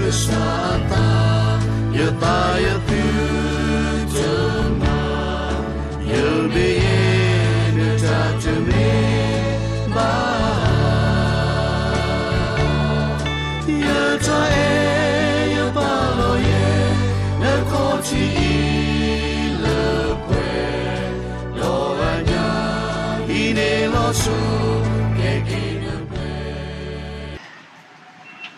ကစၢ်အသး, ယသးယသုတမၤ, ယမ့ၢ်ယဲနတၢ်တမ့ၢ်ဘၣ်. ယတၢ်အဲၣ်ယပာ်လီၤယဲ နခီၣ်ထံးအံၤလၢပှဲၤ, ဒီးအညၣ်အံၤန့ၣ်လီၤဆီ ကဲက့ၤနပှဲၤ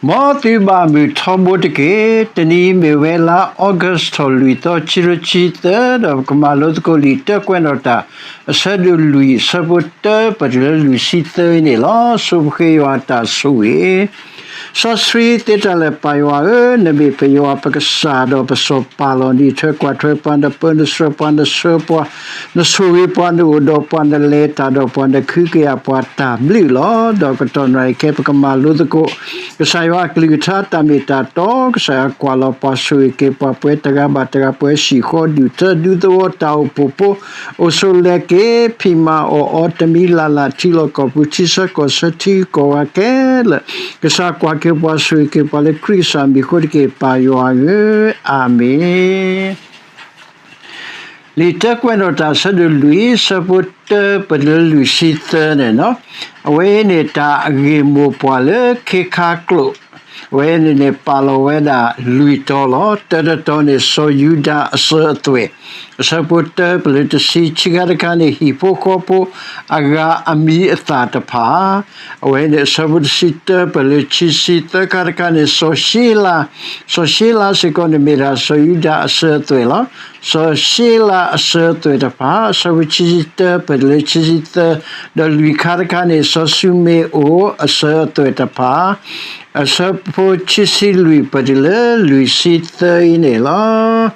မ်သုဘၣ်မုာ်ထီဘိတက့ၢ်. တနံၤအံၤမ့ၢ်ဝဲလါ August ထီၣ်လွံၢ်သီ ခံကထိခံဆံသၢ ဒီးပကမၤလိသကိးလံာ်တၢၢ်ကွဲးနီၣ်တၢ် အဆၢဒိၣ်လွံၢ် အဆၢဖိတၢပှဲၤတုၤလၢလွံၢ်ဆံသၢအံၤန့ၣ်လီၤ. ဆိပဃ့ယွၤအတၢ်ဆိၣ်ဂ့ၤ စီဆှံသ့တၢ်လၢပၢ်ယွၤဧၢ, နမ့ၢ်ပယွၤပကစၢ်ဒီးပစီၤပၤလီၤ. နအံးထွဲကွၢ်ထွဲပှၤ, နပၢန ဆှၢပှၤ, နဆှၢပှၤ, နဆိၣ်ဂ့ၤပှၤ, နအိၣ်ဒီးပှၤ, နလဲၤတၢ်ဒီးပှၤ, နကဟုကယာ်ပှၤတၢ်ဘျုးလီၤ. ဒီးကတီၢ်နၣ်ရံၣ်ခဲ ပကမၤလိသကိး ကစၢ်ယွၤအကလုၢ်ကထါ တၢ်မ့ၢ်တၢ်တီ, ကစၢ်ယွၤကွၢ်လီၤပှၤ ဆိၣ်ဂ့ၤက့ၤပှၤ, ပှဲၤတဂၤဘၣ်တဂၤ, ပှဲၤဟံၣ်ဃီဒူၣ်ထၢဒူသဝီ တၢ်အိၣ်ဖှိၣ်ဖိ အိၣ်ဆိးလဲၤက့ၤ, ဖံးမၤအီၣ်အီ တမံၤလၢ်လၢ် ထံလီၢ်ကီၢ်ပူၤ ထံဆၢကီၢ်ဆၢ ထံဂုၤကီၢ်ဂၤခဲလၢာ်, ကစၢ်ကွၢ်က့ၤပှၤ ဆိၣ်ဂ့ၤက့ၤပှၤ လၢခရံာ်ကစၢ်မံၤအဃိတက့ၢ် ပၢ်ယွၤဧၢ, အၤမ့ၣ်. လံာ်တၢကွဲးနီၣ်တၢ် အဆၢဒိၣ်လွံၢ် အဆၢဖိတၢပှဲၤတုၤလၢလွံၢ်ဆံသၢန့ၣ်, အဝဲအံၤန့ၣ် တၢ်အဂ့ၢ်မိၢ်ပှၢ်လၢခ့ခါကျိာ်, အဝဲန့ၣ်န့ၣ် ပာ်လီၤဝဲဒၣ်လွံၢ်တီၤလီၤ. တၢတတီၤန့ၣ် စီၤယူဒၤအစၢၤအသွဲၣ်, အဆၢဖိတၢပှဲၤတုၤလၢတဆံ, ခံခါတခါန့ၣ်ဟံၣ်ဖိဃီဖိအဂၤအမံၤအသၣ်တဖၣ်, အဝဲန့ၣ်အဆၢဖိတဆံတၢပှဲၤတုၤလၢခံဆံသၢ, သၢခါတခါန့ၣ် စီၤၡ့လး, စီၤၡ့လးစ့ၢ်ကီးန့ၣ်မ့ၢ်ဒၣ်စီၤယူဒၤအစၢၤအသွဲၣ်လီၤ. စီၤၡ့လးအစၢၤအသွဲၣ်တဖၣ်, အဆၢဖိခံဆံတၢပှဲၤတုၤလၢခံဆံသၢ, ဒီးလွံၢ်ခါတခါန့ၣ် စီၤၡူမ့ၣ်အိၣ်အစၢၤအသွဲၣ်တဖၣ်, အဆၢဖိခံဆံလွံၢ်ပှဲၤတုၤလၢလွံၢ်ဆံသၢအံၤန့ၣ်လီၤ.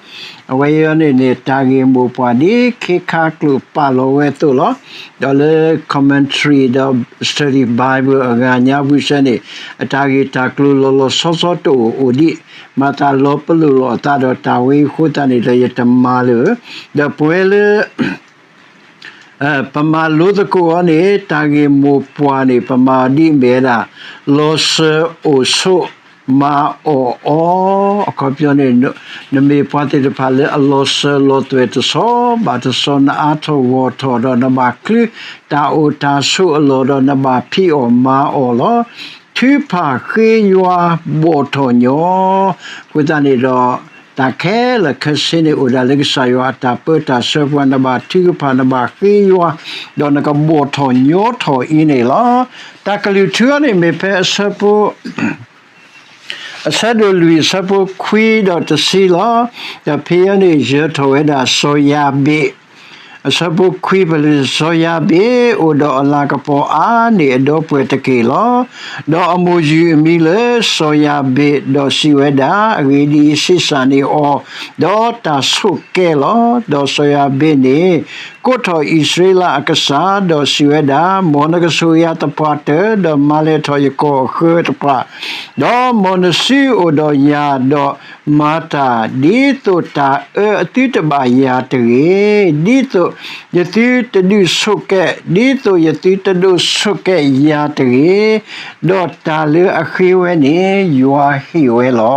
အဝဲအံၤန့ၣ်န့ၣ် တၢ်ဂ့ၢ်မိၢ်ပှၢ်ဒ်ခ့ခါကျိာ်ပာ်လီၤဝဲအသိးလီၤ. ဒီးလၢ commentary ဒီး study Bible အဂၤညါပူၤစ့ၢ်န့ၣ် အတၢ်ဂ့ၢ်တၢ်ကျိၤလီၤလီၤဆီဆီတအိၣ်အိၣ်ဒံး, မၤသးလီၤပလိာ်လီၤအသးဒီးတၢ်ဝဲအံၤအဃိသတးန့ၣ်ဒီး ယတမၤလၢၤ, ဒီးပဝဲလၢ ပမၤလိသကိးအီၤန့ၣ် တၢ်ဂ့ၢ်မိၢ်ပှၢ်န့ၣ် ပမၤဒ်အမ့ၢ်ဝဲဒၣ် လီၤစၢၤအိၣ်ဆိး မၤအီၣ်အီ, အခီပညီန့ၣ် နမ့ၢ်ပှၤသ့ၣ်တဖၣ်လၢအလီၤစၢၤလီၤသွဲၣ်တဆီဘၣ်တဆီ, နအါထီၣ်ဂီၢ်ထီၣ်ဒီးနဘၣ်ချုးတၢ်အိၣ်တၢ်ဆိးအလီၢ်ဒီးနဘၣ်ဖံးအီၣ်မၤအီၣ်လီၤ. ထုးဖးဃ့ယွၤဘီၣ်ထီၣ်ညီ, အဃိသတးန့ၣ်ဒီး တၢ်ခဲလၢာ်ခဲဆ့န့ၣ် အိၣ်ဒၣ်လၢကစၢ်ယွၤအတၢ်ပၢတၢ်ဆှၢပှၤ, နဘၣ်ထုကဖၣ် နဘၣ်ဃ့ယွၤ, ဒီးနကဘီၣ်ထီၣ်ညီထီၣ်အံၤန့ၣ်လီၤ. တၢ်ကလုၢ်ထူအံၤန့ၣ်မ့ၢ်ဖဲအဆၢဖိ အဆၢဒိၣ်လွံၢ် အဆၢဖိခွံဒီးတဆံလီၤ. ဒီးဖဲအံၤန့ၣ် ယၢၤထီၣ်ဝဲဒၣ်စီၤယၤဘ့း, အဆၢဖိခွံပှဲၤတုၤ စီၤယၤဘ့း အိၣ်ဒီးအလၤကပီၤအါန့ၢ်အဒီပုၢ်ဝဲၢ်တက့ၢ်လီၤ. ဒီးအမိၢ်ယုၢ်အမံၤလၢစီၤယၤဘ့း, ဒီးစံးဝဲဒၣ်, အဂ့ၢ်ဒ်အံၤ, ဆံးစၢ်န့ၢ်အီၤ ဒီးတၢ်ဆိးကဲလီၤ. ဒီးစီၤယၤဘ့းန့ၣ် ကိးထီၣ်အံၣ်စရ့လးအကစၢ်, ဒီးစံးဝဲဒၣ်, မ်နကဆိၣ်ဂ့ၤယၤသပှၢ်တၢၢ်, ဒီးမၤလဲၢ်ထီၣ်ယကီၢ်အဃၢၤတဖၣ်, ဒီးမ်နစုအိၣ်ဒီးယၤ, ဒီးမၤတၢ်ဒ်သိးတၢ်အၢအသုတဘၣ်ယၤတဂ့ၤ, ဒ်သိးယသုတဒုးဆိးကဲ, ဒ်သိးယသုတဒိးဆိးကဲယၤတဂ့ၤ, ဒီးတၢ်လၢအဃ့ဝဲန့ၣ် ယွၤဟ့ၣ်ဝဲလီ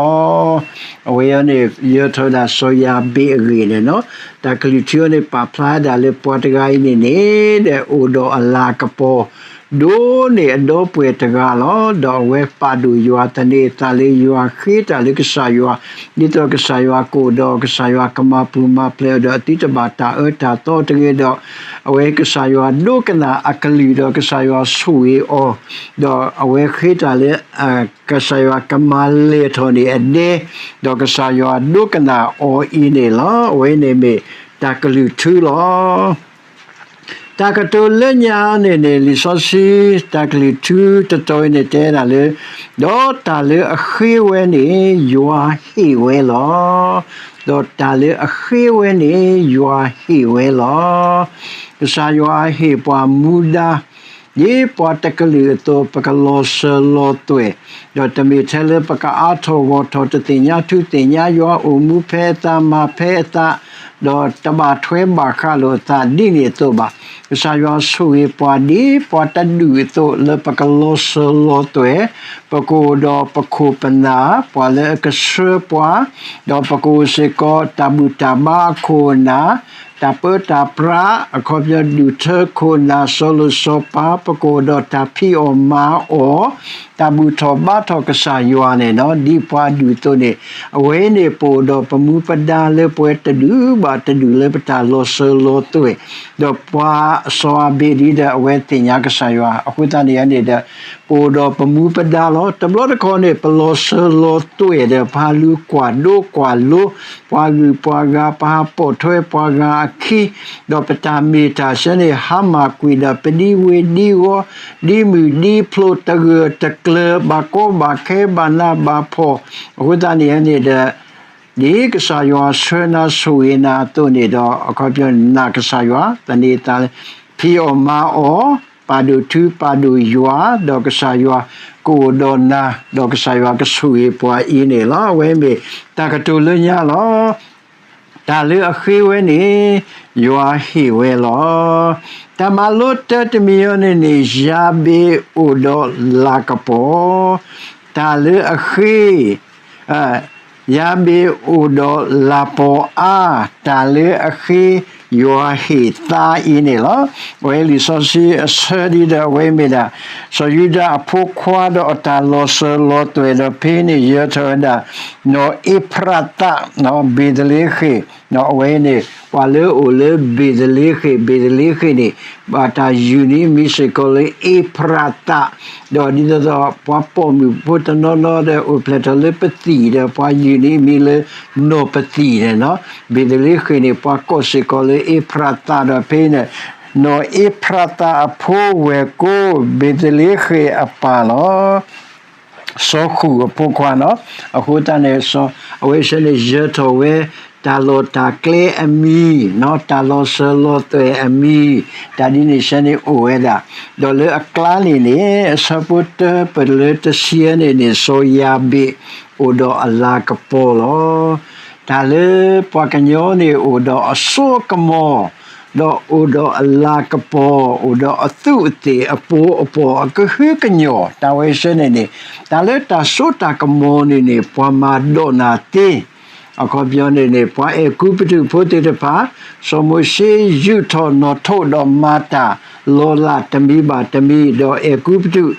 ၤ. အဝဲအံၤန့ၣ် ယၢၤထီၣ်ဝဲဒၣ်စီၤယၤဘ့းအဂ့ၢ်န့ၣ်လီၤ. တၢ်ကလုၢ်ထူအံၤန့ၣ် ပာ်ဖျါဒၣ်လၢပှၤတဂၤအံၤန့ၣ်န့ၣ် ဒီးအိၣ်ဒီးအလၤကပီၤ ဒိၣ်န့ၢ်အဒီပုၢ်ဝဲၢ်တဂၤလီၤ. ဒီးအဝဲပာ်ဒိၣ်ယွၤ သန့ၤအသးလၢယွၤဃ့တၢ်လၢကစၢ်ယွၤ, ဒ်သိးကစၢ်ယွၤကအိၣ်ဒီး ကစၢ်ယွၤကမၤပူၤမၤဖျဲးအီၤဒီး အသုတဘၣ်တၢ်အၢတၢ်သီတဂ့ၤဒီး အဝဲကစၢ်ယွၤဒိကနၣ်အကလုၢ်ဒီး ကစၢ်ယွၤဆိၣ်ဂ့ၤအီၤ, ဒီးအဝဲဃ့တၢ်လၢ ကစၢ်ယွၤကမၤလဲၢ်ထီၣ်န့ၢ်အဒဲ, ဒီးကစၢ်ယွၤဒိကနၣ်အီၤအံၤန့ၣ်လီၤ. အဝဲန့ၣ်မ့ၢ်တၢ်ကလုၢ်ထူလီၤ. တၢ်ကတိၤလၢညါန့ၣ်န့ၣ် လံာ်စီဆှံ တၢ်ကလုၢ်ထူတတီၤအံၤန့ၣ် တဲဒၣ်လၢ ဒီးတၢ်လၢအဃ့ဝဲန့ၣ် ယွၤဟ့ၣ်ဝဲလီၤ. ဒီးတၢ်လၢအဃ့ဝဲန့ၣ် ယွၤဟ့ၣ်ဝဲလီၤ. ကစၢ်ယွၤဟ့ၣ်ပှၤမူဒါ ဒ်ပှၤတကလုာ်အသိး ပကလီၤစၢၤလီၤသွဲၣ်, ဒီးတမ့ၢ်ထဲလၢပကအါထီၣ်ဂီၢ်ထီၣ် တသ့ၣ်ညါထူသ့ၣ်ညါယွၤ အိၣ်မူဖဲအသး မၤဖဲအသး, ဒီးတဘၣ်ထွဲဘၣ်ဃးလိာ်အသးဒ်န့ၣ်အသိးဘၣ်. ကစၢ်ယွၤဆိၣ်ဂ့ၤပှၤဒ်ပှၤတဒူၣ်အသိး လၢပကလီၤစၢၤလီၤသွဲၣ်, ပကအိၣ်ဒီးပခိၣ်ပနၢ်, ပှၤလၢအကဆှၢပှၤ, ဒီးပကအိၣ်စ့ၢ်ကီးတၢ်ဘူၣ်တၢ်ဘါအခိၣ်အနၢ်, တၢ်ပၢတၢ်ပြး, အခီပညီဒူၣ်ထၢခိၣ်နၢ် စီၤလိၤစီၤပၤ, ပကအိၣ်ဒီးတၢ်ဖံးအီၣ်မၤအီၣ်, တၢ်ဘူၣ်ထီၣ်ဘါထီၣ်ကစၢ်ယွၤန့ၣ်လီၤ. ဒ်ပှၤဒူၣ်အသိးန့ၣ်, အဝဲန့ၣ် ပအိၣ်ဒီးပမူပဒါလၢပဝဲတဒူၣ်ဘၣ်တဒူၣ်လၢပတၢ်လီၤစၢၤလီၤသွဲၣ်, ဒီးပှၤစီၤအၤဘ့းဒ်ဒီးအဝဲသ့ၣ်ညါကစၢ်ယွၤ, အဃိသတးန့ၣ်န့ၣ်ဒီး ပအိၣ်ဒီးပမူပဒါလီၤ. တဘျီတခီၣ်န့ၣ် ပလီၤစၢၤလီၤသွဲၣ်ဒီး ပဟးလူၤကွၢ်ဒိကွၢ်လိ ပှၤဂုၤပှၤဂၤ, ပဟးပိာ်ထွဲပှၤဂၤအခံ, ဒီးပတၢ်မ့ၢ်တၢ်ဆၢန့ၣ် ဟါမၢ်ကွံာ်ဒီးပဒံဝ့ၤဒံဝီ, ဒ်မုၢ်ဒ်ဖျိး, တဂၢၢ်တကျၢၤ, ဘၣ်ကီဘၣ်ခဲ, ဘၣ်နးဘၣ်ဖှီၣ်, အဃိသတးန့ၣ်န့ၣ်ဒီး ဒ်ကစၢ်ယွၤဆှၢနၤဆိၣ်ဂ့ၤနၤအသိးန့ၣ်ဒီး အခီပညီနာ်ကစၢ်ယွၤ, သန့ၤသးလၢ ဖံးအီၣ်မၤအီၣ်, ပာ်ဒိၣ်ထုပာ်ဒိၣ်ယွၤ, ဒီးကစၢ်ယွၤကအိၣ်ဒီးနၤ, ဒီးကစၢ်ယွၤကဆိၣ်ဂ့ၤပှၤအံၤန့ၣ်လီၤ. အဝဲမ့ၢ်တၢ်ကတိၤလၢညါလီၤ. တၢ်လၢအဃ့ဝဲန့ၣ် ယွၤဟ့ၣ်ဝဲလီၤ. တၢ်မၤလိတၢတမံၤအံၤန့ၣ်န့ၣ် ယၤဘ့ၣ်အိၣ်ဒီးလၤကပီၤ, တၢ်လၢအဃ့ ယၤဘ့ၣ်အိၣ်ဒီးလၤပီၤအါ, တၢ်လၢအဃ့ ယွၤဟ့ၣ်သါအံၤန့ၣ်လီၤ. အဝဲလံာ်စီဆှံအဆၢဒ်ဒီး အဝဲမ့ၢ်ဒၣ် စီၤယူဒၤအဖိခွါဒီးအတၢ်လီၤစၢၤလီၤသွဲၣ်ဒီး ဖဲန့ၣ်ယၢၤထီၣ်ဝဲဒၣ် နီၢ်အ့ဖရသး, ဘ့ၤသလ့ဃ့ၣ်, အဝဲန့ၣ် ပှၤလၢအအိၣ်လၢဘ့ၤသလ့ဃ့ၣ်, ဘ့ၤသလ့ဃ့ၣ်န့ၣ် ဘၣ်တၢ်ယုၢ်န့ၢ်မံၤစ့ၢ်ကီးလၢအ့ဖရသး, ဒီးဒ်သိးသိးပှၤပိာ်မုၣ်ဖိတနီၤနီၤဒီး အိၣ်ဖျဲၣ်ထီၣ်လၢပသံၣ်ဒီး ပှၤယုၢ်န့ၢ်မံၤလၢနီၢ်ပသံၣ်န့ၣ်လီၤ. ဘ့ၤသလ့ဃ့ၣ်န့ၣ် ပှၤကိးစ့ၢ်ကီးလၢအ့ဖရသးဒီး ဖဲန့ၣ် နီၢ်အ့ဖရသးအဖိဝဲၢ်ကိာ် ဘ့ၤသလ့ဃ့ၣ်အပၢ်လီၤ. စီၤဃုာ်အဖိခွါန့ၣ်, အဃိသတးန့ၣ် အဝဲဆၢန့ၣ်ယၢၤထီၣ်ဝဲ တၢ်လီၢ်တၢ်ကျဲအမံၤ, တၢ်လီၤစၢၤလီၤသွဲၣ်အမံၤ, တၢ်ဒ်န့ၣ်ဆၢန့ၣ်အိၣ်ဝဲဒၣ်, ဒီးလၢအကျါန့ၣ်န့ၣ် အဆၢဖိတၢပလၢတဆံန့ၣ်န့ၣ် စီၤယၤဘ့းအိၣ်ဒီးအလၤကပီၤလီၤ. တၢ်လၢပှၤကညီန့ၣ်အိၣ်ဒီးအစိအကမီၤ, ဒီးအိၣ်ဒီးအလၤကပီၤ, အိၣ်ဒီးအသူးအသ့ၣ်အပိအပီၢ်အကဟုကညီၢ်, တၢ်ဝဲဆၢန့ၣ်န့ၣ် တၢ်လၢတၢ်စိတၢ်ကမီၤန့ၣ်န့ၣ် ပှၤမၤဒိးနၤသ့, အခီပညီန့ၣ်န့ၣ် ပှၤအဲၤကူပတူးဖိသ့ၣ်တဖၣ်, စီၤမိၤၡ့ယူာ်ထီၣ်နီၣ်ထိးဒီးမၤတၢ်လီၤလးတမံၤဘၣ်တမံၤ, ဒီးအဲၤကူပတူး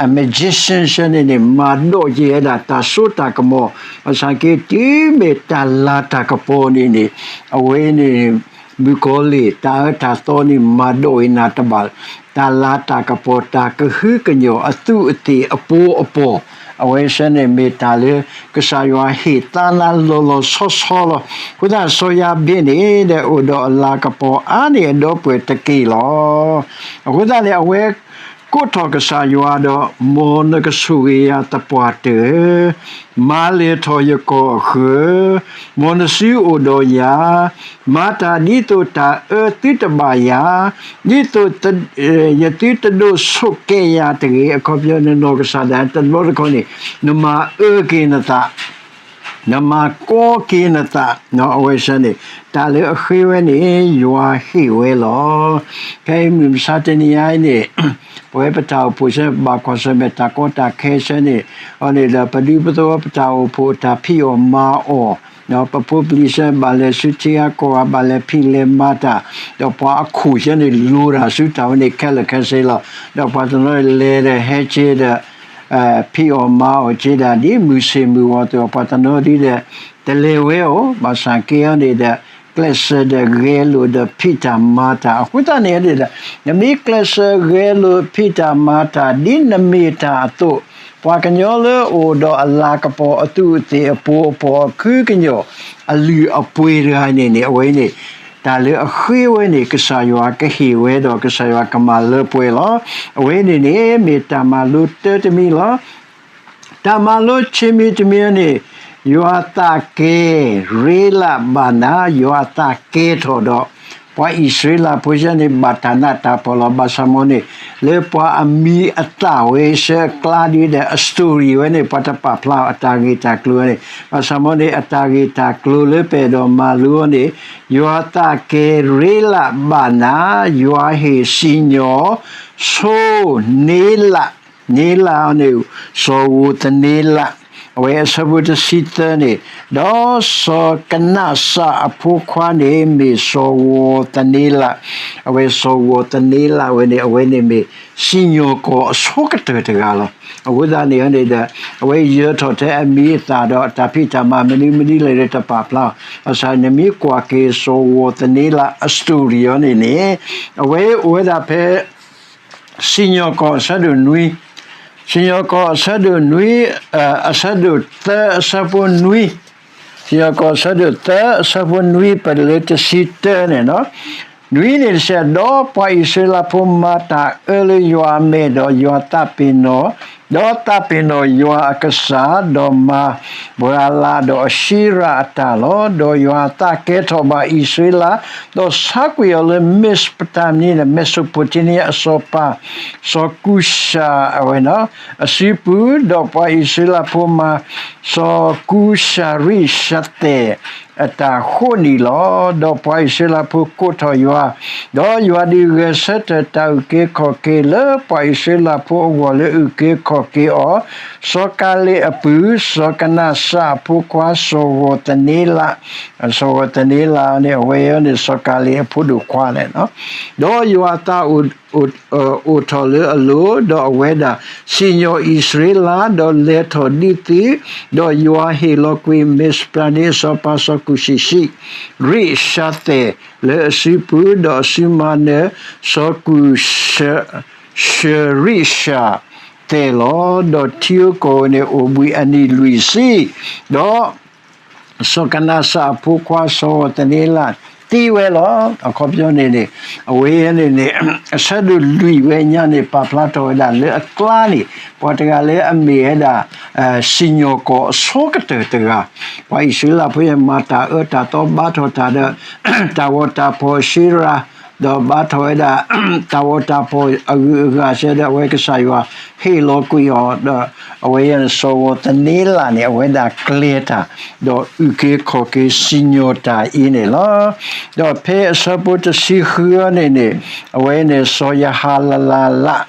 အ magician ဆၢန့ၣ်န့ၣ် မၤဒိးက့ၤဝဲဒၣ်တၢ်စိတၢ်ကမီၤ, ဘၣ်ဆၣ်က့ တုၤမ့ၢ်တၢ်လၤတၢ်ကပီၤန့ၣ်န့ၣ် အဝဲန့ၣ် မုၣ်ကီၤလံၢ် တၢ်အၢတၢ်သီန့ၣ် မၤဒိးဝဲနၤတဘၣ်, တၢ်လၤတၢ်ကပီၤ တၢ်ကဟုကညီၢ် အသူးအသ့ၣ်အပိအပီၢ်, အဝဲဆၢန့ၣ်မ့ၢ်တၢ်လၢ ကစၢ်ယွၤဟ့ၣ်သါနၤလီၤလီၤဆီဆီလီၤ. အဃိသတးစီၤယၤဘ့းန့ၣ်ဒီး အိၣ်ဒီးအလၤကပီၤအါန့ၢ်အဒီပုၢ်ဝဲၢ်တက့ၢ်လီၤ. အဃိသတးန့ၣ် အဝဲ ကိးထီၣ်ကစၢ်ယွၤဒီး မ်နကဆိၣ်ဂ့ၤယၤသပှၢ်တၢၢ်, မၤလဲၢ်ထီၣ်ယကီၢ်အဃၢၤ, မ်နစုအိၣ်ဒီးယၤ, မၤတၢ်ဒ်သိးတၢ်အၢသုတဘၣ်ယၤ, ဒ်သိး ယသုတဒိးဆိးကဲယၤတဂ့ၤ, အခီပညီန့ၣ် နီၢ်ကစၢ်ဒၣ်တဘျီတခီၣ်န့ၣ် နမၤအၢက့ၤနသး နမၤကီက့ၤနသး, အဝဲဆၢန့ၣ် တၢ်လၢအဃ့ဝဲန့ၣ် ယွၤဟ့ၣ်ဝဲလီၤ. ခဲအံၤမုၢ်မဆါတနံၤအံၤန့ၣ် ပဝဲပတၢ်အိၣ်ဖှိၣ်ဆၢ ဘၣ်ကွၢ်ဆၢၣ်မဲာ်တၢ်ကီတၢ်ခဲဆၢန့ၣ်, အန့ၣ်ဒီးပဒူပသဝီပတၢ်အိၣ်ဖှိၣ်တၢ်ဖံးအီၣ်မၤအီၣ်, ပဖိပလံၤဆၢ ဘၣ်လဲၤဆူထံဂၤကီၢ်ဂၤ ဘၣ်လဲၤဖံးလဲၤမၤတၢ်, ဒီးပှၤအခိၣ်ဆၢန့ၣ် လိၤတၢ်ဆူတၢ်ဝဲန့ၣ်ခဲလၢာ်ခဲဆ့လီၤ. ဒီးပှၤတနီၤလဲၤဒီးဟဲက့ၤဒီး ဖံးအီၣ်မၤအီၣ်က့ၤဒၣ် ဒ်မုၢ်ဆ့ၣ်မုၢ်ဂီၤအသိး, ပှၤတနီၤဒ်ဒီး တလဲၤဝဲအီၤ, ဘၣ်ဆၣ်က့အီၤန့ၣ်ဒီး ကျဲးစၢးဒီးဂဲၤလိာ်ဒီးဖံးတၢ်မၤတၢ်, အဃိသတးန့ၣ်ဒီး နမ့ၢ်ကျဲးစၢးဂဲၤလိာ်ဖံးတၢ်မၤတၢ် ဒ်နမ့ၢ်တၢ်အသိး, ပှၤကညီလၢအအိၣ်ဒီးအလၤကပီၤ အသူးအသ့ၣ်အပိအပီၢ်အဃုကညီၢ် အလုၢ်အပှ့ၤတဂၤန့ၣ်န့ၣ် အဝဲန့ၣ် တၢ်လၢအဃ့ဝဲန့ၣ် ကစၢ်ယွၤကဟ့ၣ်ဝဲဒီး ကစၢ်ယွၤကမၤလၢပှဲၤလီၤ. အဝဲန့ၣ်န့ၣ် မ့ၢ်တၢ်မၤလိတၢတမံၤလီၤ. တၢ်မၤလိခံမံၤတမံၤန့ၣ်, ယွၤသးကဲ, ရ့လးဘၣ်နၤ, ယွၤသးကဲထီၣ်ဒီး ပှၤအံၣ်စရ့လးဖိဆၢန့ၣ် ဘၣ်တၢ်နးတၢ်ဖှီၣ်လီၤ. ဘၣ်ဆၣ်မ့ၢ်န့ၣ် လၢပှၤအမံၤအသၣ်ဝဲဆၢအကျါဒ်ဒီး အ story ဝဲန့ၣ် ပှၤတပာ်ဖျါအီၤ အတၢ်ဂ့ၢ်တၢ်ကျိၤန့ၣ်. ဘၣ်ဆၣ်မ့ၢ်န့ၣ် အတၢ်ဂ့ၢ်တၢ်ကျိၤလၢပအဲၣ်ဒိးမၤလိအီၤန့ၣ်, ယွၤသးကဲၤရ့လးဘၣ်နၤ, ယွၤဟ့ၣ်စံၣ်ညီၣ် ဆိန့လး, န့လးအီၤန့ၣ် စီၤဧိၤသန့လး, အဝဲအဆၢဖိတဆံသၢန့ၣ်, ဒီးစီၤကနးစၢ်အဖိခွါန့ၣ် မ့ၢ်စီၤဧိၤသန့လး, အဝဲစီၤဧိၤသန့လးဝဲန့ၣ် အဝဲန့ၣ်မ့ၢ်စံၣ်ညီၣ်ကွီၢ်အဆိကတၢၢ်တဂၤလီၤ. အဃိသတးန့ၣ်န့ၣ်ဒီး အဝဲယၢၤထီၣ်ထဲအမံၤအသၣ်ဒီးတၢ်ဖံးတၢ်မၤမနုၤမနုၤလဲၣ်ဒီးတပာ်ဖျါအီၤ. ဘၣ်ဆၣ်နမ့ၢ်ကွၢ်က့ၤစီၤဧိၤသန့လးအ story အီၤန့ၣ်န့ၣ်, အဝဲအိၣ်ဝဲဒၣ်ဖဲ စံၣ်ညီၣ်ကွီၢ်အဆၢဒိၣ်နွံ, စံၣ်ညီၣ်ကွီၢ်အဆၢဒိၣ်နွံ, အဆၢဒိၣ်သၢအဆၢဖိနွံ, စံၣ်ညီၣ်ကွီၢ်အဆၢဒိၣ်သၢအဆၢဖိနွံ ပတုၤလၢတဆံတၢန့ၣ်လီၤ. နွံန့ၣ်တဆဲး, ဒီးပှၤအံၣ်စရ့လးဖိမၤတၢ်အၢလၢယွၤအမဲာ်ဒီးယွၤသးပ့ၤနီၣ်, ဒီးသးပ့ၤနီၣ်ယွၤအကစၢ်, ဒီးမၤပှၤလးဒီးအၤၡ့ရၤအတၢ်လီၤ. ဒီးယွၤအသးကဲထီၣ်ဘၣ်အံၣ်စရ့လး, ဒီးဆါကွံာ်အီၤလၢမ့းစပတၤမံၤန့ၣ် မ့းစူးပူးတ့နံယါအစီၤပၤ စီၤကူၡၤဝဲန့ၣ် အစုပူၤ, ဒီးပှၤအံၣ်စရ့လးဖိမၤ စီၤကူၡၤရံၡၤသဲးအတၢ်ဃိးနံၣ်လီၤ. ဒီးပှၤအံၣ်စရ့လးဖိကိးထီၣ်ယွၤ, ဒီးယွၤဒုးဂဲၤဆၢထၢၣ်တၢ်အုၣ်က့ၤခီၣ်က့ၤလၢပှၤအံၣ်စရ့လးဖိအဂီၢ်လၢအုၣ်က့ၤခီၣ်က့ၤအီၤ, စီၤကၤလ့းအပုၢ်, စီၤကနးစၢ်အဖိခွါ စီၤဧိၤသန့လး, စီၤဧိၤသန့လးန့ၣ် အဝဲအံၤန့ၣ် စီၤကၤလ့းအဖိဒိၣ်ခွါန့ၣ်လီၤ. ဒီးယွၤအသး အိၣ်ထီၣ်လၢအလိၤ, ဒီးအဝဲဒၣ်စံၣ်ညီၣ်အံၣ်စရ့လး, ဒီးလဲၤထီၣ်ဒံးသ့, ဒီးယွၤဟ့ၣ်လီၤကွံာ် မ့းစပတၤမံၤအစီၤပၤ စီၤကူၡၤရံၡၤသဲး လၢအစုပူၤ, ဒီးအစုမၤနၢၤ စီၤကူၡၤရံၡၤသဲးလီၤ. ဒီးထံဧိၤကီၢ်ဧိၤန့ၣ် အိၣ်ဘှံးအနံၣ်လွံၢ်ဆံ, ဒီး စီၤကနးစၢ်အဖိခွါ စီၤဧိၤသန့လး သံဝဲလီၤ. အခီပညီန့ၣ်န့ၣ် အဝဲန့ၣ်န့ၣ် အဆၢဒိၣ်လွံၢ်ဝဲညါန့ၣ် ပာ်ဖျါထီၣ်ဝဲဒၣ်လၢအကျါန့ၣ် ပှၤတဂၤလၢအမ့ၢ်ဝဲဒၣ် စံၣ်ညီၣ်ကွီၢ်အဆိကတၢၢ်တဂၤ, ပှၤအံၣ်စရ့လးဖိယဲၢ်မၤတၢ်အၢတၢ်သီဘါထီၣ်တၢ်ဒီး တၢ်ဂီၤတၢ်ဖီၣ်အၤၡ့ရၤ, ဒီးဘါထီၣ်ဝဲဒၣ် တၢ်ဂီၤတၢ်ဖီၣ်အဂုၤအဂၤစၢၤဒီး အဝဲကစၢ်ယွၤဟ့ၣ်လီၤကွံာ်အီၤဒီး အဝဲယဲၢ်န့ၣ် စီၤဧိၤသန့လးန့ၣ် အဝဲဒၣ်ကျဲၤတၢ် ဒီးအုၣ်က့ၤခီၣ်က့ၤစံၣ်ညီၣ်တၢ်အံၤန့ၣ်လီၤ. ဒီးဖဲအဆၢဖိတဆံဃုအံၤန့ၣ်န့ၣ် အဝဲန့ၣ် စီၤယဟၤလလးလး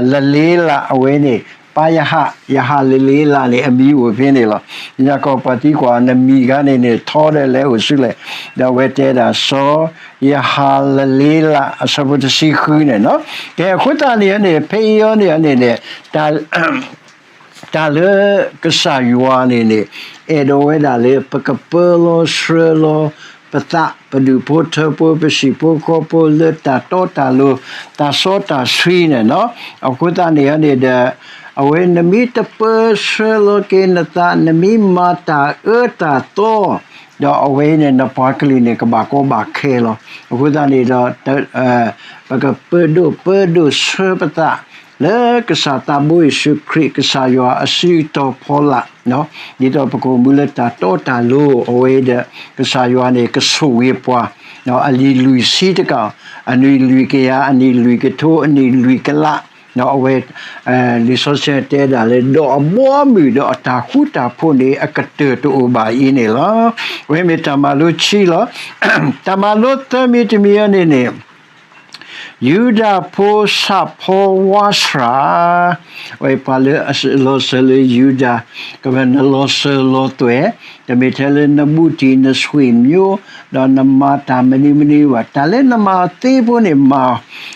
လလ့လး အဝဲန့ၣ် ပၢ်ယဟၣ် ယဟၤလလ့လးန့ၣ် အမံၤအိၣ်ဖဲန့ၣ်လီၤ. ညါကီၢ်ပှၤသံကွၢ် နမံၤဂၤန့ၣ်န့ၣ် ထီဒီးလဲၤအိၣ်ဆူလဲၣ်, ဒီးအဝဲတဲဒၣ် စီၤယဟၤလလ့လး အဆၢဖိတဆံဃုန့ၣ်လီၤ. ကဲ အဃိသတးန့ၣ်န့ၣ် ဖဲအံၤအံၤန့ၣ်န့ၣ် တၢ်လၢကစၢ်ယွၤန့ၣ်န့ၣ် အဲၣ်ဒိးဝဲဒၣ်လၢပကပၢလီၤဆှၢလီၤပသး ပဒူၣ်ဖိထၢဖိ ပဟံၣ်ဖိဃီဖိလၢတၢ်တီတၢ်လိၤ တၢ်စီတၢ်ဆှံန့ၣ်လီၤ. အဃိသတးန့ၣ်န့ၣ်ဒီး အဝဲနမ့ၢ်တပၢဆှၢလီၤက့ၤနသး နမ့ၢ်မၤတၢ်အၢတၢ်သီ ဒီးအဝဲန့ၣ် နပှၤကလုာ်န့ၣ် ကဘၣ်ကီဘၣ်ခဲလီၤ. အဃိသတးန့ၣ်ဒီး ပကပၢဒိၣ်ပၢဒိၣ်ဆှၢပသး လၢကစၢ်သးဘိယ့ၣ်ၡူးခရံာ် ကစၢ်ယွၤအစုတီၤဖီလာ် ဒ်သိးပကအိၣ်မူလၢတၢ်တီတၢ်လိၤ အဝဲဒီး ကစၢ်ယွၤန့ၣ် ကဆိၣ်ဂ့ၤပှၤ အနံၣ်လွံၢ်ဆံတကး အနံၣ်လွံၢ်ကယၤ အနံၣ်လွံၢ်ကထိ အနံၣ်လွံၢ်ကလး အဝဲ လံာ်စီဆှံတဲဒၣ်လၢ ဒီးအဘီအမုၢ်ဒီးအတၢ်ဃူတၢ်ဖိးန့ၣ် အကတၢၢ်တအိၣ်ဘၣ်အံၤန့ၣ်လီၤ. အဝဲမ့ၢ်တၢ်မၤလိခံလီၤ. တၢ်မၤလိသၢမံၤတမံၤအံၤန့ၣ်န့ၣ် ယူဒၤဖိဆၣ်ဖီဝါဆှၣ်, အဝဲပှၤလၢအလီၤစၢၤလၢယူဒၤ, ကနလီၤစၢၤလီၤသွဲၣ်, တမ့ၢ်ထဲလၢနဘူးတံၢ်နဆွံၣ်မၠိ ဒီးနမၤတၢ်မနုၤမနုၤဘၣ်, တၢ်လၢနမၤသ့ဖိန့ၣ်မၤ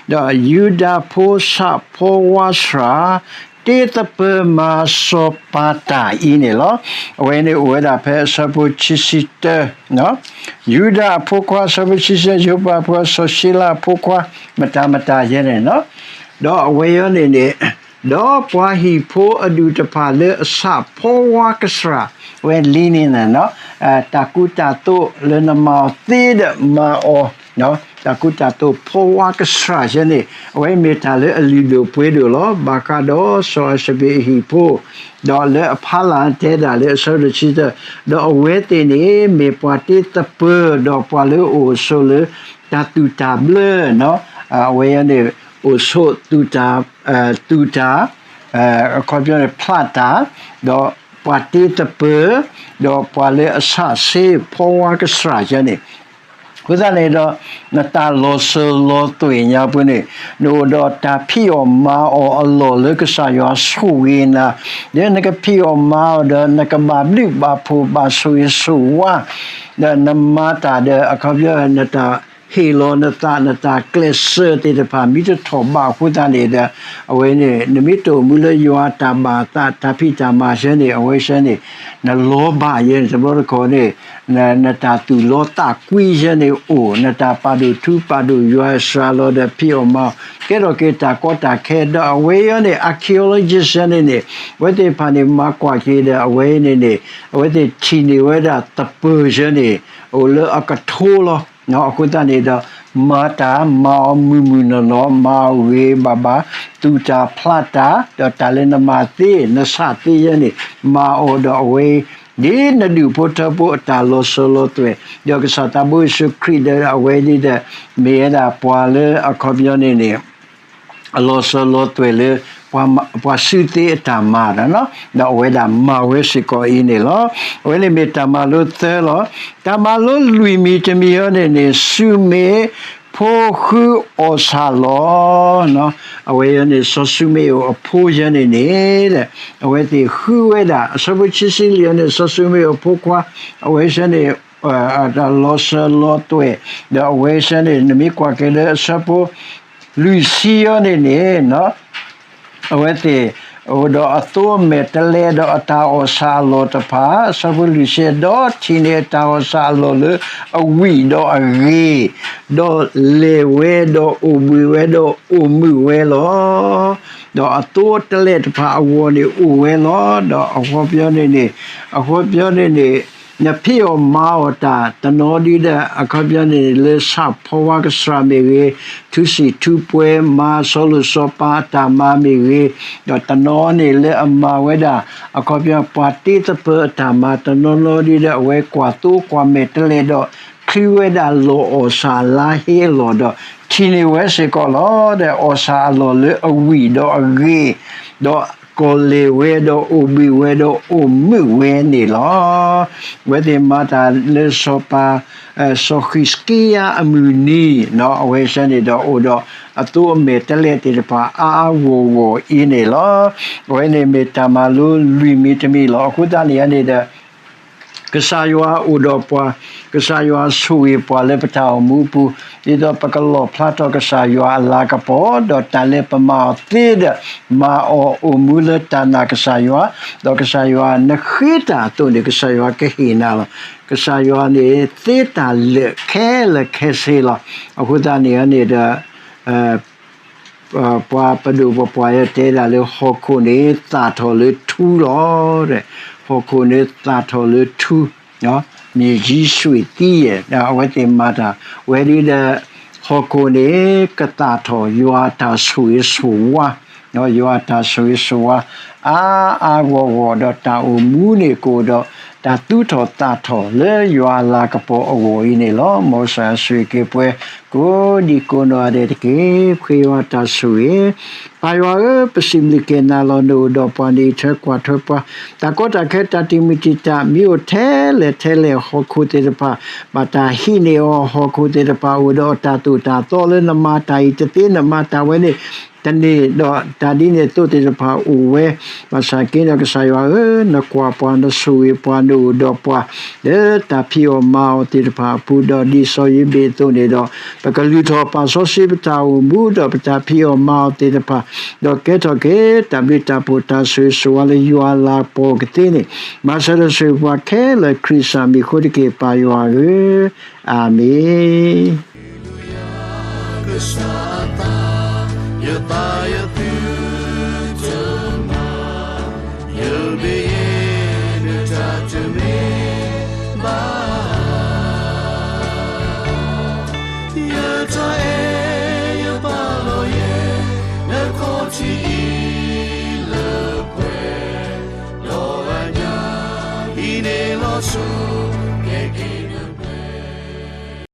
အီၤ, ဒီးယူဒၤဖိဆၣ်ဖီဝါဆှၣ် တ့သပၢၤမၤစီၤပၤတၢ်အံၤန့ၣ်လီၤ. အဝဲန့ၣ်အိၣ်ဝဲဒၣ်ဖဲအဆၢဖိခံဆံတၢ ယူဒၤအဖိခွါ အဆၢဖိခံဆံတၢ ယိၤပၤအဖိခွါ စီၤၡ့လးအဖိခွါ မတၤမတၤယဲန့ၣ်လီၤ. ဒီးအဝဲအံၤန့ၣ်န့ၣ် ဒီးပှၤဟံၣ်ဖိအဒူၣ်တဖၣ်လၢအဆၣ်ဖီဝါကဆှၣ် အဝဲ လံန့ၣ်န့ၣ် တၢ်ကူတၢ်သိးလၢနမၤအီၤသ့ဒီးမၤအီၤ တၢ်ကူတၢ်သိးဖီဝါကဆှၣ်ယဲန့ၣ် အဝဲမ့ၢ်တၢ်လၢအလုၢ်ဒိၣ်ပှ့ၤဒိၣ်လီၤ. ဘၣ်ဃးဒီးစီၤအၤၡဘ့းအဟံၣ်ဖိ ဒီးလၢအဖီလာ်တဲဒၣ်လၢအဆၢဒိၣ်တဆံတၢ ဒီးအဝဲသ့ၣ်န့ၣ် မ့ၢ်ပှၤတ့သပၢၤ ဒီးပှၤလၢအအိၣ်ဆိးလၢ တၢ်သူၣ်တၢ်ဘျၢနီၤ, အဝဲန့ၣ် အိၣ်ဆိးသူၣ်တၢ်, သူၣ်တၢ်, အခီပညီန့ၣ် ဖျးတၢ်, ဒီးပှၤတ့သပၢၤ, ဒီးပှၤလၢအဆးဆ့ဖီဝါကစှၤယဲန့ၣ်, အဃိသတးန့ၣ်ဒီး နတၢ်လီၤစၢၤလီၤသွဲၣ်ညါပူၤန့ၣ် နအိၣ်ဒီးတၢ်ဖံးအီၣ်မၤအီၣ်အလီၢ်လၢကစၢ်ယွၤဆိၣ်ဂ့ၤနၤ, ဒီးနကဖံးအီၣ်မၤအီၣ်ဒီး နကဘၣ်ဘျုးဘၣ်ဖှိၣ်ဘၣ်ဆိၣ်ဂ့ၤဆိၣ်ဝါ, ဒီးနမၤတၢ်ဒီး အခီပညီ နတၢ်ဟ့ၣ်လီၤနသး နတၢ်ကျဲးစၢးသ့ၣ်တဖၣ် မ့ၢ်တထီၣ်ဘးအဃိသတးန့ၣ်ဒီး အဝဲန့ၣ် နမ့ၢ်တအိၣ်မူလၢယွၤအတၢ်ဘၣ်သး တၢ်ဖံးတၢ်မၤဆၢန့ၣ် အဝဲဆၢန့ၣ် နလီၤဘၣ်ယဲန့ၣ် တဘျီတခီၣ်န့ၣ် နတၢ်သူၣ်လီသးကွံယဲန့ၣ်အိၣ်, နတၢ်ပာ်ဒိၣ်ထူပာ်ဒိၣ်ယွၤစှၤလီၤဒီးဖံးအီၣ်မၤအီၣ် ကဲထီၣ်က့ၤတၢ်ကီတၢ်ခဲ ဒီးအဝဲအံၤန့ၣ် archaeologist ယဲန့ၣ်န့ၣ် အဝဲသ့ၣ်တဖၣ်န့ၣ် မၤကွၢ်က့ၤဒီးအဝဲအံၤန့ၣ်န့ၣ် အဝဲသ့ၣ်ထံၣ်န့ၢ်ဝဲဒၣ်သပၢၤယဲန့ၣ် အိၣ်လၢအကထိလီၤ. အဃိသတးန့ၣ်ဒီး မၤတၢ်မၤအီၤမုၢ်မုၢ်နီၢ်နီၢ် မၤအီၤဂ့ၤဂ့ၤဘၣ်ဘၣ်, သူၣ်တၢ်ဖျးတၢ် ဒီးတၢ်လၢနမၤသ့ နဆးသ့ယဲန့ၣ် မၤအီၤဒီးအဝဲ ဒ်နဒူၣ်ဖိထၢဖိအတၢ်လီၤစၢၤလီၤသွဲၣ်, ဒီးကစၢ်သးဘိယ့ၣ်ၡူးခရံာ်ဒီးအဝဲဒ်ဒီး မ့ၢ်ဝဲဒၣ်ပှၤလၢအခီပညီန့ၣ်န့ၣ် အလီၤစၢၤလီၤသွဲၣ်လၢ ပှၤစုသ့အတၢ်မၤဒီး ဒီးအဝဲဒၣ်မၤဝဲစ့ၢ်ကီးအံၤန့ၣ်လီၤ. အဝဲန့ၣ်မ့ၢ်တၢ်မၤလိသၢလီၤ. တၢ်မၤလိလွံၢ်မံၤတမံၤအံၤန့ၣ်န့ၣ် ၡူမ့းဖိဃုအီၣ်ဆၣ်လီၤ အဝဲန့ၣ် စီၤၡူမ့းအိၣ်အဖိယဲန့ၣ်န့ၣ် အဝဲသ့ၣ်ဃုဝဲဒၣ် အဆၢဖိခံဆံလွံၢ်အံၤန့ၣ် စီၤၡူမ့းအိၣ်အဖိခွါ အဝဲဆၢန့ၣ် တၢ်လီၤစၢၤလီၤသွဲၣ် ဒီးအဝဲဆၢန့ၣ် နမ့ၢ်ကွၢ်က့ၤလၢအဆၢဖိ လွံၢ်ဆံအံၤန့ၣ်န့ၣ် အဝဲသ့ၣ် အိၣ်ဒီးအသိအမဲာ်တလဲဒီးအတၢ်အီၣ်ဆၣ်အလီၢ်တဖၣ် အဆၢဖိလွံၢ်ဆံ ဒီးထံၣ်န့ၢ်အတၢ်အီၣ်ဆၣ်အလီၢ်လၢအဝံၣ်ဒီးအဂ့ၤ, ဒီးလဲၤဝဲဒီးအိၣ်ဘှံးဝဲဒီးအိၣ်မုာ်ဝဲလီၤ. ဒီးအသိတလဲတဖၣ်အဂီၢ်န့ၣ်အိၣ်ဝဲလီၤ. ဒီးအဃိပညီန့ၣ်န့ၣ် အဃိပညီန့ၣ်န့ၣ် နဖံးအီၣ်မၤအီၣ်တၢ်တနီၤဒ်ဒီး အခီပညီန့ၣ်န့ၣ် လၢဆၣ်ဖီဝါကစှၤမ့ၢ်ဂ့ၤ, ထူစံာ်ထူပှဲၤ မၤစီၤလိၤစီၤပၤအတၢ်မၤမ့ၢ်ဂ့ၤ, ဒီးတနီၤန့ၣ်လၢအမၤဝဲဒၣ် အခီပညီ ပှၤတ့သပၢၤအတၢ်မၤတနီၤနီၤဒ်ဒီး အဝဲကွၢ်သိကွၢ်မဲာ်တလဲဒီး ချုးဝဲဒၣ်လီၢ်အီၣ်ဆၣ်အလါဟ့အလီၢ်ဒီး ထံၣ်န့ၢ်ဝဲစ့ၢ်ကီးလီၤ. ဒီးအီၣ်ဆၣ်အလီၢ်လၢအဝံၣ်ဒီးအဂ့ၤ, ဒီးကီၢ်လဲၤဝဲဒီးအိၣ်ဘှံးဝဲဒီးအိၣ်မုာ်ဝဲန့ၣ်လီၤ. အဝဲသ့ၣ်မၤတၢ်လၢစီၤပၤ စီၤဃံးစကံယၤအမုၢ်နံၤ အဝဲဆၢန့ၣ်ဒီးအိၣ်ဒီး အသိအမဲာ်တလဲသ့ၣ်တဖၣ်အါအါဂီၢ်ဂီၢ်အံၤန့ၣ်လီၤ. အဝဲန့ၣ်မ့ၢ်တၢ်မၤလိလွံၢ်မံၤတမံၤလီၤ. အဃိသတးန့ၣ်န့ၣ်ဒီး ကစၢ်ယွၤအိၣ်ဒီးပှၤ, ကစၢ်ယွၤဆိၣ်ဂ့ၤပှၤလၢပတၢ်အိၣ်မူအပူၤ, ဒ်သိးပကလီၣ်ဖျါထီၣ်ကစၢ်ယွၤအလၤကပီၤ, ဒီးတၢ်လၢပမၤအီၤသ့ဒီး မၤအီၤအိၣ်မူလၢတၢ်နာ်ကစၢ်ယွၤ, ဒီးကစၢ်ယွၤနဃ့တၢ်အသိးန့ၣ် ကစၢ်ယွၤကဟ့ၣ်နၤလီၤ. ကစၢ်ယွၤန့ၣ်သ့တၢ်လၢာ်ခဲလၢာ်ခဲဆ့လီၤ. အဃိသတးန့ၣ်န့ၣ်ဒီး ပှၤပဒိၣ်ပပှၢ်ယဲတဲဒၣ်လၢဟီၣ်ခိၣ်န့ၣ်သၣ်ထီၣ်လၢထူလီၤ. ဟီၣ်ခိၣ်န့ၣ်သၣ်ထီၣ်လၢထူ, မြေကြီးရွှေ့သီးယဲၢ်, အဝဲသ့ၣ်မၤတၢ်ဝဲဒ်ဒီး ဟီၣ်ခိၣ်န့ၣ်ကသၣ်ထီၣ် ယွၤအတၢ်ဆိၣ်ဂ့ၤဆိၣ်ဝါ, ယွၤအတၢ်ဆိၣ်ဂ့ၤဆိၣ်ဝါ အါအါဂီၢ်ဂီၢ်ဒီးတၢ်အိၣ်မူန့ၣ်ကအိၣ်ဒီး တၢ်သူၣ်ထီၣ်သၣ်ထီၣ်လၢယွၤအလၤကပီၤအဂီၢ်အံၤန့ၣ်လီၤ. မ်ကစၢ်ဆိၣ်ဂ့ၤက့ၤပှၤ ကိးဒံကိးနီၢ်ဂၤဒဲးတက့ၢ်. ပဃ့ယွၤတၢ်ဆိၣ်ဂ့ၤ ပၢ်ယွၤဧၢ, ပစံးဘျုးက့ၤနၤလီၤ. နအိၣ်ဒီးပှၤ နအံးထွဲကွၢ်ထွဲပှၤ, တၢ်ကီတၢ်ခဲ တၢ်တံာ်မုၢ်တံာ်တာ် မ့ၢ်အိၣ်ထဲလဲၣ်ထဲလဲၣ် ဟီၣ်ခိၣ်သ့ၣ်တဖၣ် ဘၣ်တၢ်ဟံးန့ၢ်အီၤ, ဟီၣ်ခိၣ်သ့ၣ်တဖၣ်အိၣ်ဒီးတၢ်သိၣ်တၢ်သီလၢ နမၤတၢ်အံၤတသ့ နမၤတၢ်ဝဲန့ၣ်တန့ၢ်ဒီး တၢ်ဒ်န့ၣ်အသိးသ့ၣ်တဖၣ်အိၣ်ဝဲ, ဘၣ်ဆၣ်က့ဒီးကစၢ်ယွၤဧၢ, နကွၢ်ပှၤ နဆိၣ်ဂ့ၤပှၤ နအိၣ်ဒီးပှၤ လၢတၢ်ဖံးအီၣ်မၤအီၣ်သ့ၣ်တဖၣ်အပူၤဒီး ဒ်စီၤယၤဘ့းအသိးန့ၣ်ဒီး ပကလုၢ်ထီၣ်ပာ်စီဆှံပတၢ်အိၣ်မူဒီးပတၢ်ဖံးအီၣ်မၤအီၣ်သ့ၣ်တဖၣ်, ဒီးကဲထီၣ်က့ၤတၢ်ဘျုးတၢ်ဖှိၣ်တၢ်ဆိၣ်ဂ့ၤဆိၣ်ဝါလၢယွၤအလၤကပီၤကသ့န့ၣ်, မၤစၢၤဒီးဆိၣ်ဂ့ၤပှၤခဲလၢာ် ခရံာ်စၢ်မံၤအဃိတက့ၢ် ပၢ်ယွၤဧၢ, အၤမ့ၣ်.